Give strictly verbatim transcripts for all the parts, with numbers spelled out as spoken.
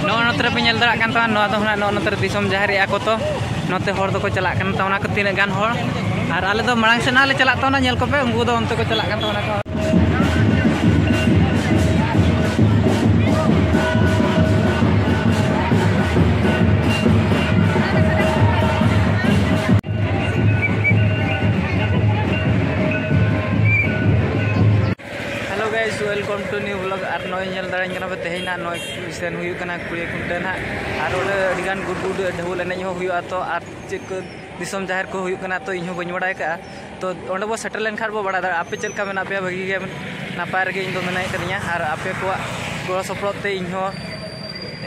ᱱᱚᱜᱼᱚ ᱱᱚᱛᱮ ᱨᱮᱯᱮ ᱧᱮᱞ ᱫᱟᱲᱮᱭᱟᱜ ᱠᱟᱱ ᱛᱟᱵᱚᱱᱟ, ᱱᱚᱣᱟ ᱫᱚ ᱦᱟᱸᱜ ᱱᱚᱜᱼᱚ ᱱᱚᱛᱮ ᱨᱮ ᱫᱤᱥᱚᱢ ᱡᱟᱦᱮᱨ ᱮᱫᱼᱟ ᱠᱚ᱾ ᱛᱚ ᱱᱚᱛᱮ ᱦᱚᱲ ᱫᱚᱠᱚ ᱪᱟᱞᱟᱜ ᱠᱟᱱ ᱛᱟᱵᱚᱱᱟ ᱠᱚ ᱛᱤᱱᱟᱹᱜ ᱜᱟᱱ ᱦᱚᱲ, ᱟᱨ ᱟᱞᱮ ᱫᱚ ᱢᱟᱲᱟᱝ ᱥᱮᱫ ᱱᱟᱦᱟᱜ ᱞᱮ ᱪᱟᱞᱟᱜ ᱛᱟᱵᱚᱱᱟ᱾ ᱧᱮᱞ ᱠᱚᱯᱮ, ᱩᱱᱠᱩ ᱫᱚ ᱚᱱᱛᱮ ᱠᱚ ᱪᱟᱞᱟᱜ ᱠᱟᱱ ᱛᱟᱵᱚᱱᱟ ᱠᱚ᱾ Hello guys, welcome to new vlog. ᱟᱨ ᱱᱚᱜᱼᱚᱭ ᱧᱮᱞ ᱫᱟᱲᱮᱧ ᱠᱟᱱᱟ ᱯᱮ, ᱛᱮᱦᱮᱧ ᱱᱟᱜ ᱱᱚᱜᱼᱚᱭ ᱥᱮᱱ ᱦᱩᱭᱩᱜ ᱠᱟᱱᱟ ᱠᱩᱲᱤ ᱠᱷᱩᱱᱴᱟᱹᱣ ᱱᱟᱜ, ᱟᱨ ᱚᱸᱰᱮ ᱟᱹᱰᱤᱜᱟᱱ ᱜᱩᱰ ᱜᱩᱰ ᱰᱷᱟᱹᱵᱩᱞ ᱮᱱᱮᱡ ᱦᱚᱸ ᱦᱩᱭᱩᱜᱼᱟ᱾ ᱛᱚ ᱟᱨ ᱪᱮᱫ ᱠᱚ ᱫᱤᱥᱚᱢ ᱡᱟᱦᱮᱨ ᱠᱚ ᱦᱩᱭᱩᱜ ᱠᱟᱱᱟ, ᱛᱚ ᱤᱧ ᱦᱚᱸ ᱵᱟᱹᱧ ᱵᱟᱲᱟᱭ ᱠᱟᱜᱼᱟ᱾ ᱛᱚ ᱚᱸᱰᱮ ᱵᱚ ᱥᱮᱴᱮᱨ ᱞᱮᱱᱠᱷᱟᱱ ᱵᱚ ᱵᱟᱲᱟᱭ ᱫᱟᱲᱮᱭᱟᱜᱼᱟ᱾ ᱟᱯᱮ ᱪᱮᱫ ᱞᱮᱠᱟ ᱢᱮᱱᱟᱜ ᱯᱮᱭᱟ? ᱵᱷᱟᱹᱜᱤ ᱜᱮ, ᱱᱟᱯᱟᱭ ᱨᱮᱜᱮ ᱤᱧ ᱫᱚ ᱢᱮᱱᱟᱜ ᱟᱠᱟᱫᱤᱧᱟ, ᱟᱨ ᱟᱯᱮ ᱠᱚᱣᱟᱜ ᱜᱚᱲᱚ ᱥᱚᱯᱚᱲᱚ ᱛᱮ ᱤᱧ ᱦᱚᱸ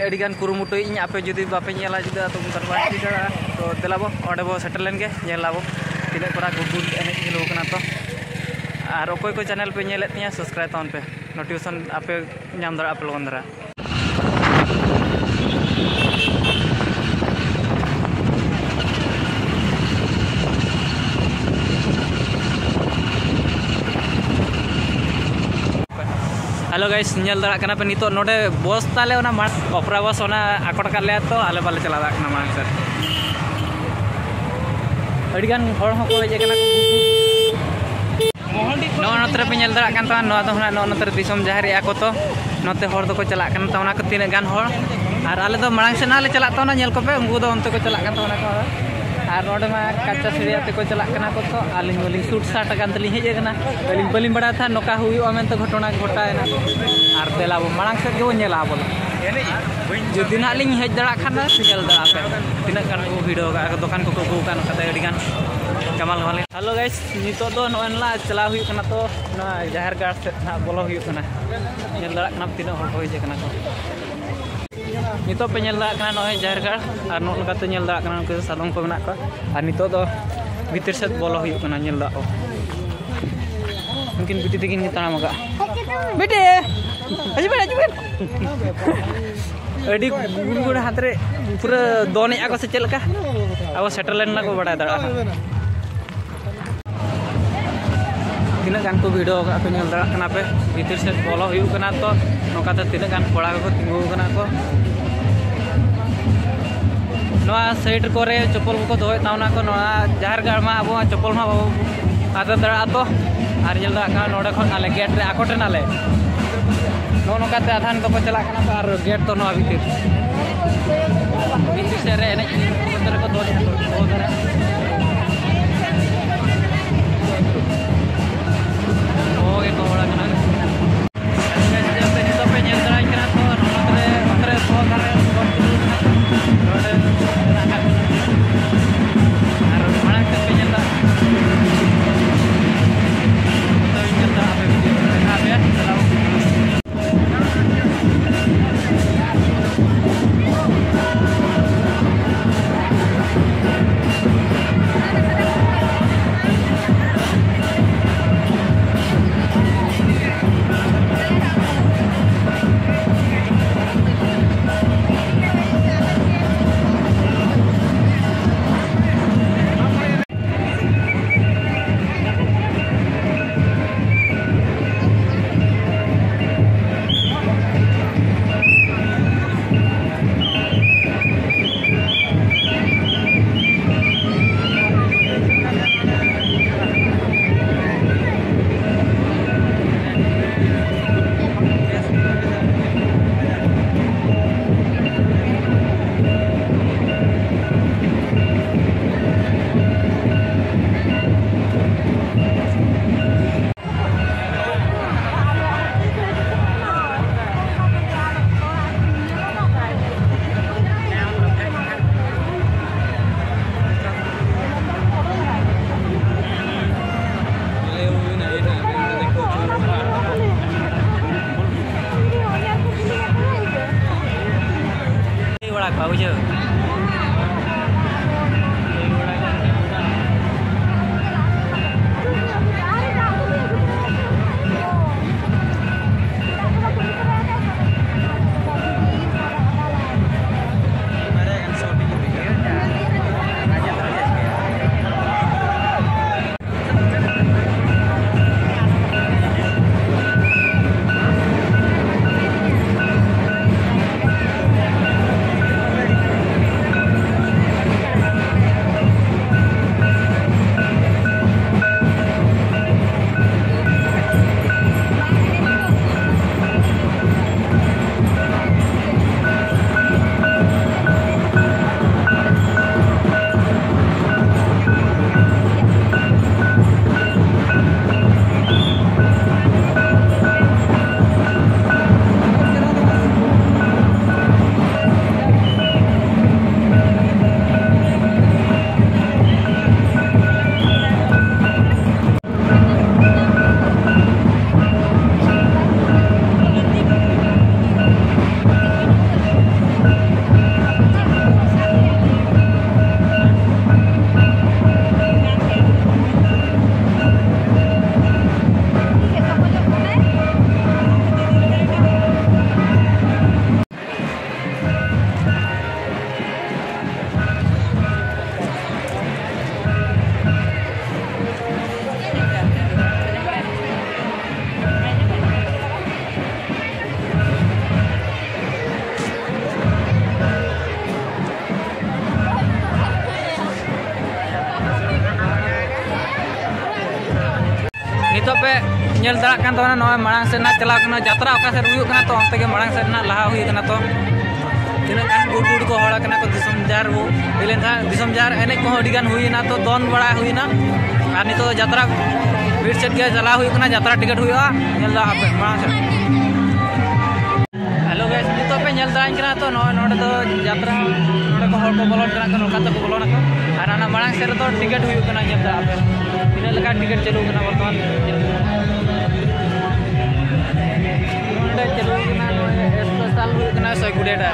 ᱟᱹᱰᱤᱜᱟᱱ ᱠᱩᱨᱩᱢᱩᱴᱩᱭᱮᱫ ᱟᱹᱧ᱾ ᱟᱯᱮ ᱡᱩᱫᱤ ᱵᱟᱯᱮ ᱧᱮᱞᱟ ᱡᱩᱫᱤ, ᱟᱫᱚ ᱚᱱᱠᱟ ᱫᱚ ᱵᱟᱝ ᱦᱩᱭ ᱫᱟᱲᱮᱭᱟᱜᱼᱟ᱾ ᱛᱚ ᱫᱮᱞᱟ ᱵᱚ ᱚᱸᱰᱮ ᱵᱚ ᱥᱮᱴᱮᱨ ᱞᱮᱱ ᱜᱮ, ᱧᱮᱞ ᱟᱵᱚ ᱛᱤᱱᱟᱹᱜ ᱠᱚᱲᱟ ᱜᱩᱰ ᱜᱩᱰ ᱮᱱᱮᱡ ᱪᱟᱹᱞᱩ ᱟᱠᱟᱱᱟ᱾ ᱛᱚ ᱟᱨ ᱚᱠᱚᱭ ᱠᱚ ᱪᱮᱱᱮᱞ ᱯᱮ ᱧᱮᱞᱮᱫ ᱛᱤᱧᱟ, ᱥᱟᱵᱥᱠᱨᱟᱭᱤᱵᱽ ᱛᱟᱵᱚᱱ ᱯᱮ, ᱱᱳᱴᱤᱯᱷᱤᱠᱮᱥᱚᱱ ᱟᱯᱮ ᱧᱟᱢ ᱫᱟᱲᱮᱭᱟᱜᱼᱟ ᱯᱮ ᱞᱚᱜᱚᱱ ᱫᱷᱟᱨᱟ᱾ Hello guys, ᱧᱮᱞ ᱫᱟᱲᱮᱭᱟᱜ ᱠᱟᱱᱟ ᱯᱮ ᱱᱤᱛᱚᱜ ᱱᱚᱰᱮ ᱵᱚᱥ ᱛᱟᱞᱮ, ᱚᱱᱟ ᱢᱟᱲ-, ᱚᱯᱮᱨᱟ ᱵᱚᱥ ᱚᱱᱟ ᱟᱠᱚᱴ ᱟᱠᱟᱫ ᱞᱮᱭᱟ, ᱛᱚ ᱟᱞᱮ ᱵᱟᱞᱮ ᱪᱟᱞᱟᱣ ᱫᱟᱲᱮᱭᱟᱜ ᱠᱟᱱᱟ ᱢᱟᱲᱟᱝ ᱥᱮᱫ᱾ ᱟᱹᱰᱤᱜᱟᱱ ᱦᱚᱲ ᱦᱚᱸᱠᱚ ᱦᱮᱡ ᱟᱠᱟᱱᱟ᱾ ᱱᱚᱜᱼᱚ ᱱᱚᱛᱮ ᱨᱮᱯᱮ ᱧᱮᱞ ᱫᱟᱲᱮᱭᱟᱜ ᱠᱟᱱ ᱛᱟᱵᱚᱱᱟ, ᱱᱚᱣᱟ ᱫᱚ ᱦᱟᱸᱜ ᱱᱚᱜᱼᱚ ᱱᱚᱛᱮ ᱨᱮ ᱫᱤᱥᱚᱢ ᱡᱟᱦᱮᱨ ᱮᱫᱼᱟ ᱠᱚ᱾ ᱛᱚ ᱱᱚᱛᱮ ᱦᱚᱲ ᱫᱚᱠᱚ ᱪᱟᱞᱟᱜ ᱠᱟᱱ ᱛᱟᱵᱚᱱᱟ ᱠᱚ ᱛᱤᱱᱟᱹᱜ ᱜᱟᱱ ᱦᱚᱲ, ᱟᱨ ᱟᱞᱮ ᱫᱚ ᱢᱟᱲᱟᱝ ᱥᱮᱫ ᱱᱟᱦᱟᱜ ᱞᱮ ᱪᱟᱞᱟᱜ ᱛᱟᱵᱚᱱᱟ᱾ ᱧᱮᱞ ᱠᱚᱯᱮ, ᱩᱱᱠᱩ ᱫᱚ ᱚᱱᱛᱮ ᱠᱚ ᱪᱟᱞᱟᱜ ᱠᱟᱱ ᱛᱟᱵᱚᱱᱟ ᱠᱚ᱾ ᱟᱨ ᱱᱚᱰᱮ ᱢᱟ ᱠᱟᱪᱟ ᱥᱤᱲᱤᱭᱟ ᱛᱮᱠᱚ ᱪᱟᱞᱟᱜ ᱠᱟᱱᱟ ᱠᱚ᱾ ᱛᱚ ᱟᱹᱞᱤᱧ ᱢᱟᱞᱤᱧ ᱥᱩᱴ ᱥᱟᱴ ᱟᱠᱟᱱ ᱛᱮᱞᱤᱧ ᱦᱮᱡ ᱟᱠᱟᱱᱟ, ᱟᱹᱞᱤᱧ ᱵᱟᱹᱞᱤᱧ ᱵᱟᱲᱟᱭ ᱛᱟᱦᱮᱸᱫ ᱱᱚᱝᱠᱟ ᱦᱩᱭᱩᱜᱼᱟ ᱢᱮᱱᱛᱮ ᱜᱷᱚᱴᱚᱱᱟ ᱜᱷᱚᱴᱟᱣᱮᱱᱟ᱾ ᱟᱨ ᱫᱮᱞᱟ ᱵᱚ ᱢᱟᱲᱟᱝ ᱥᱮᱫ ᱜᱮᱵᱚᱱ ᱧᱮᱞᱟ ᱟᱵᱚ ᱫᱚ᱾ ᱡᱩᱫᱤ ᱱᱟᱦᱟᱜ ᱞᱤᱧ ᱦᱮᱡ ᱫᱟᱲᱮᱭᱟᱜ ᱠᱷᱟᱱ ᱫᱚ ᱧᱮᱞ ᱫᱟᱲᱮᱭᱟᱜᱼᱟ ᱯᱮ ᱛᱤᱱᱟᱹᱜ ᱜᱟᱱ ᱠᱚ ᱵᱷᱤᱲ ᱟᱠᱟᱫᱼᱟ, ᱫᱚᱠᱟᱱ ᱠᱚᱠᱚ ᱟᱹᱜᱩ ᱟᱠᱟᱫ ᱱᱚᱝᱠᱟᱛᱮ ᱟᱹᱰᱤᱜᱟᱱ ᱠᱟᱢᱟᱞ ᱠᱟᱢᱟᱞ᱾ Hello guys, ᱱᱤᱛᱚᱜ ᱫᱚ ᱱᱚᱜᱼᱚᱭ ᱱᱟᱜ ᱪᱟᱞᱟᱣ ᱦᱩᱭᱩᱜ ᱠᱟᱱᱟ, ᱛᱚ ᱱᱚᱣᱟ ᱡᱟᱦᱮᱨ ᱜᱟᱲ ᱥᱮᱫ ᱱᱟᱦᱟᱜ ᱵᱚᱞᱚ ᱦᱩᱭᱩᱜ ᱠᱟᱱᱟ᱾ ᱧᱮᱞ ᱫᱟᱲᱮᱭᱟᱜ ᱠᱟᱱᱟ ᱛᱤᱱᱟᱹᱜ ᱦᱚᱲ ᱠᱚ ᱦᱮᱡ ᱟᱠᱟᱱᱟ ᱠᱚ᱾ ᱱᱤᱛᱚᱜ ᱯᱮ ᱧᱮᱞ ᱫᱟᱲᱮᱭᱟᱜ ᱠᱟᱱᱟ ᱱᱚᱜᱼᱚᱭ ᱡᱟᱦᱮᱨ ᱜᱟᱲ, ᱟᱨ ᱱᱚᱜᱼᱚ ᱱᱚᱝᱠᱟᱛᱮ ᱧᱮᱞ ᱫᱟᱲᱮᱭᱟᱜ ᱠᱟᱱᱟ ᱩᱱᱠᱩ ᱥᱟᱫᱚᱢ ᱠᱚ ᱢᱮᱱᱟᱜ ᱠᱚᱣᱟ᱾ ᱟᱨ ᱱᱤᱛᱚᱜ ᱫᱚ ᱵᱷᱤᱛᱤᱨ ᱥᱮᱫ ᱵᱚᱞᱚ ᱦᱩᱭᱩᱜ ᱠᱟᱱᱟ, ᱧᱮᱞ ᱫᱟᱜ ᱠᱚ᱾ ᱩᱱᱠᱤᱱ ᱵᱤᱴᱤ ᱛᱟᱹᱠᱤᱱ ᱠᱤᱱ ᱛᱟᱲᱟᱢ ᱟᱠᱟᱫᱼᱟ᱾ ᱵᱤᱴᱤ! ᱦᱤᱡᱩᱜ ᱵᱮᱱ, ᱦᱤᱡᱩᱜ ᱵᱮᱱ᱾ ᱟᱹᱰᱤ ᱜᱩᱲ ᱜᱩᱲ ᱦᱟᱛ ᱨᱮ ᱯᱩᱨᱟᱹ ᱫᱚᱱᱮᱜᱼᱟ ᱠᱚ ᱥᱮ ᱪᱮᱫ ᱞᱮᱠᱟ? ᱟᱵᱚ ᱥᱮᱴᱮᱨ ᱞᱮᱱ ᱨᱮᱱᱟᱜ ᱠᱚ ᱵᱟᱲᱟᱭ ᱫᱟᱲᱮᱭᱟᱜᱼᱟ᱾ ᱛᱤᱱᱟᱹᱜ ᱜᱟᱱ ᱠᱚ ᱵᱷᱤᱲᱟᱹᱣ ᱟᱠᱟᱫ ᱠᱚ ᱧᱮᱞ ᱫᱟᱲᱮᱭᱟᱜ ᱠᱟᱱᱟ ᱯᱮ᱾ ᱵᱷᱤᱛᱤᱨ ᱥᱮᱫ ᱵᱚᱞᱚ ᱦᱩᱭᱩᱜ ᱠᱟᱱᱟ᱾ ᱛᱚ ᱱᱚᱝᱠᱟᱛᱮ ᱛᱤᱱᱟᱹᱜ ᱜᱟᱱ ᱠᱚᱲᱟ ᱠᱚᱠᱚ ᱛᱤᱸᱜᱩ ᱟᱠᱟᱱᱟ ᱠᱚ᱾ ᱱᱚᱣᱟ ᱥᱟᱭᱤᱰ ᱠᱚᱨᱮ ᱪᱚᱯᱚᱞ ᱠᱚᱠᱚ ᱫᱚᱦᱚᱭᱮᱫ ᱛᱟᱵᱚᱱᱟ ᱠᱚ᱾ ᱱᱚᱣᱟ ᱡᱟᱦᱮᱨ ᱜᱟᱲ ᱢᱟ ᱟᱵᱚᱣᱟᱜ ᱪᱚᱯᱚᱞ ᱢᱟ ᱵᱟᱵᱚ ᱟᱫᱮᱨ ᱫᱟᱲᱮᱭᱟᱜᱼᱟ ᱛᱚ᱾ ᱟᱨ ᱧᱮᱞ ᱫᱟᱲᱮᱭᱟᱜ ᱠᱟᱱᱟ, ᱱᱚᱰᱮ ᱠᱷᱚᱱ ᱟᱞᱮ ᱜᱮᱴ ᱨᱮ ᱟᱠᱚᱴ ᱮᱱᱟᱞᱮ᱾ ᱱᱚᱜᱼᱚ ᱱᱚᱝᱠᱟᱛᱮ ᱟᱫᱷᱟᱱ ᱫᱚᱠᱚ ᱪᱟᱞᱟᱜ ᱠᱟᱱᱟ ᱠᱚ ᱟᱨ ᱜᱮᱴ ᱫᱚ ᱱᱚᱣᱟ ᱵᱷᱤᱛᱤᱨ, ᱵᱷᱤᱛᱤᱨ ᱥᱮᱫ ᱨᱮ ᱮᱱᱮᱡ ᱠᱚ ᱫᱚᱦᱚ ᱫᱟᱲᱮᱭᱟᱜᱼᱟ᱾ ᱱᱚᱜᱼᱚᱭ ᱠᱚ ᱚᱲᱟᱜ ᱠᱟᱱᱟ᱾ ᱱᱤᱛᱚᱜ ᱯᱮ ᱧᱮᱞ ᱫᱟᱲᱮᱭᱟᱜ ᱠᱟᱱᱟ ᱛᱚ, ᱱᱚᱣᱟ ᱠᱚᱨᱮ, ᱱᱚᱛᱮ ᱨᱮ ᱥᱚ ᱫᱷᱟᱨᱮ ᱥᱚ ᱠᱤᱞᱳ ᱢᱮᱱᱟᱜᱼᱟ᱾ ᱱᱚᱰᱮ ᱢᱮᱱᱟᱜ ᱟᱠᱟᱫ ᱠᱚᱣᱟ᱾ ᱟᱨ ᱢᱟᱲᱟᱝ ᱥᱮᱫ ᱯᱮ ᱧᱮᱞ ᱫᱟ, ᱱᱚᱛᱮ ᱵᱮᱱ ᱧᱮᱞ ᱫᱟ, ᱟᱯᱮ ᱵᱷᱤᱰᱤᱭᱳ ᱨᱮ ᱢᱮᱱᱟᱜ ᱯᱮᱭᱟ, ᱪᱟᱞᱟᱣ ᱞᱟᱹᱭ ᱵᱟᱲᱟ ᱠᱚᱣᱟ, ᱵᱩᱡᱷᱟᱹᱣ᱾ ᱧᱮᱞ ᱫᱟᱲᱮᱭᱟᱜ ᱠᱟᱱ ᱛᱟᱵᱚᱱᱟ, ᱱᱚᱜᱼᱚᱭ ᱢᱟᱲᱟᱝ ᱥᱮᱫ ᱱᱟᱜ ᱪᱟᱞᱟᱣ ᱠᱟᱱᱟ, ᱡᱟᱛᱨᱟ ᱚᱠᱟ ᱥᱮᱫ ᱦᱩᱭᱩᱜ ᱠᱟᱱᱟ, ᱛᱚ ᱚᱱᱛᱮ ᱜᱮ ᱢᱟᱲᱟᱝ ᱥᱮᱫ ᱱᱟᱜ ᱞᱟᱦᱟ ᱦᱩᱭ ᱠᱟᱱᱟ᱾ ᱛᱚ ᱛᱤᱱᱟᱹᱜ ᱜᱟᱱ ᱜᱩᱰ ᱜᱩᱰ ᱠᱚ ᱦᱚᱲ ᱠᱟᱱᱟ ᱠᱚ, ᱫᱤᱥᱚᱢ ᱡᱟᱦᱮᱨ ᱵᱚ ᱦᱩᱭ ᱞᱮᱱᱠᱷᱟᱱ ᱫᱤᱥᱚᱢ ᱡᱟᱦᱮᱨ ᱮᱱᱮᱡ ᱠᱚᱦᱚᱸ ᱟᱹᱰᱤ ᱜᱟᱱ ᱦᱩᱭᱮᱱᱟ, ᱛᱚ ᱫᱚᱱ ᱵᱟᱲᱟ ᱦᱩᱭᱮᱱᱟ᱾ ᱟᱨ ᱱᱤᱛᱚᱜ ᱫᱚ ᱡᱟᱛᱨᱟ ᱵᱷᱤᱲ ᱥᱮᱫ ᱜᱮ ᱪᱟᱞᱟᱣ ᱦᱩᱭᱩᱜ ᱠᱟᱱᱟ, ᱡᱟᱛᱨᱟ ᱴᱤᱠᱤᱴ ᱦᱩᱭᱩᱜᱼᱟ, ᱧᱮᱞ ᱫᱟ ᱟᱯᱮ ᱢᱟᱲᱟᱝ ᱥᱮᱫ᱾ ᱦᱮᱞᱳ ᱜᱟᱭᱥ, ᱱᱤᱛᱚᱜ ᱯᱮ ᱧᱮᱞ ᱫᱟᱲᱮᱭᱟᱜ ᱠᱟᱱᱟ ᱛᱚ, ᱱᱚᱜᱼᱚᱭ ᱱᱚᱰᱮ ᱫᱚ ᱡᱟᱛᱨᱟ, ᱱᱚᱰᱮ ᱠᱚ ᱦᱚᱲ ᱠᱚ ᱵᱚᱞᱚᱱ ᱠᱟᱱᱟ ᱠᱚ, ᱱᱚᱝᱠᱟ ᱛᱮᱠᱚ ᱵᱚᱞᱚᱱᱟᱠᱚ᱾ ᱟᱨ ᱦᱟᱱᱟ ᱢᱟᱲᱟᱝ ᱥᱮᱫ ᱨᱮᱫᱚ ᱴᱤᱠᱤᱴ ᱦᱩᱭᱩᱜ ᱠᱟᱱᱟ, ᱧᱮᱞ ᱫᱟ ᱟᱯᱮ ᱛᱤᱱᱟᱹᱜ ᱞᱮᱠᱟ ᱴᱤᱠᱤᱴ ᱪᱟᱹᱞᱩ ᱠᱟᱱᱟ ᱵᱚᱨᱛᱚᱢᱟᱱ᱾ ᱱᱚᱰᱮ ᱪᱟᱹᱞᱩ ᱠᱟᱱᱟ, ᱱᱚᱜᱼᱚᱭ ᱥᱯᱮᱥᱟᱞ ᱦᱩᱭᱩᱜ ᱠᱟᱱᱟ ᱥᱚᱭ ᱠᱩᱲᱤ ᱴᱟᱠᱟ᱾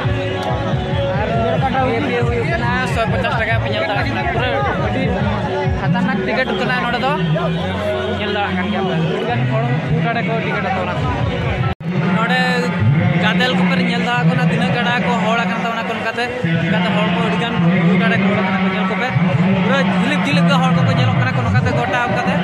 ᱟᱨ ᱵᱷᱤ ᱟᱭ ᱯᱤ ᱦᱩᱭᱩᱜ ᱠᱟᱱᱟ ᱥᱚᱭ ᱯᱚᱪᱟᱥ ᱴᱟᱠᱟ, ᱯᱮ ᱧᱮᱞ ᱫᱟᱲᱮᱭᱟᱜ ᱠᱟᱱᱟ᱾ ᱯᱩᱨᱟᱹ ᱟᱹᱰᱤ ᱠᱷᱟᱛᱟᱨᱱᱟᱠ ᱴᱤᱠᱤᱴ ᱠᱟᱱᱟ ᱱᱚᱰᱮ ᱫᱚ, ᱧᱮᱞ ᱫᱟᱲᱮᱭᱟᱜ ᱠᱟᱱ ᱜᱮᱭᱟ ᱯᱮ᱾ ᱟᱹᱰᱤ ᱜᱟᱱ ᱦᱚᱲ ᱜᱚᱴᱟ ᱨᱮᱠᱚ ᱴᱤᱠᱤᱴ ᱦᱟᱛᱟᱣ ᱠᱟᱱᱟ᱾ ᱱᱚᱰᱮ ᱜᱟᱫᱮᱞ ᱠᱚᱯᱮ ᱧᱮᱞ ᱫᱟᱲᱮᱭᱟᱜ ᱠᱟᱱᱟ, ᱛᱤᱱᱟᱹᱜ ᱜᱟᱰᱟ ᱠᱚ ᱦᱚᱲ ᱟᱠᱟᱱ ᱛᱟᱵᱚᱱᱟ ᱠᱚ, ᱱᱚᱝᱠᱟᱛᱮ ᱱᱚᱝᱠᱟᱛᱮ ᱦᱚᱲ ᱠᱚ ᱟᱹᱰᱤ ᱜᱟᱱ ᱜᱚᱴᱟ ᱨᱮᱠᱚ ᱦᱚᱲ ᱟᱠᱟᱱᱟ ᱠᱚ, ᱧᱮᱞ ᱠᱚᱯᱮ᱾ ᱯᱩᱨᱟᱹ ᱡᱷᱤᱞᱤᱠ ᱡᱷᱤᱞᱤᱠ ᱜᱮ ᱦᱚᱲ ᱠᱚᱠᱚ ᱧᱮᱞᱚᱜ ᱠᱟᱱᱟ ᱠᱚ, ᱱᱚᱝᱠᱟᱛᱮ ᱜᱚᱴᱟ ᱚᱱᱠᱟᱛᱮ᱾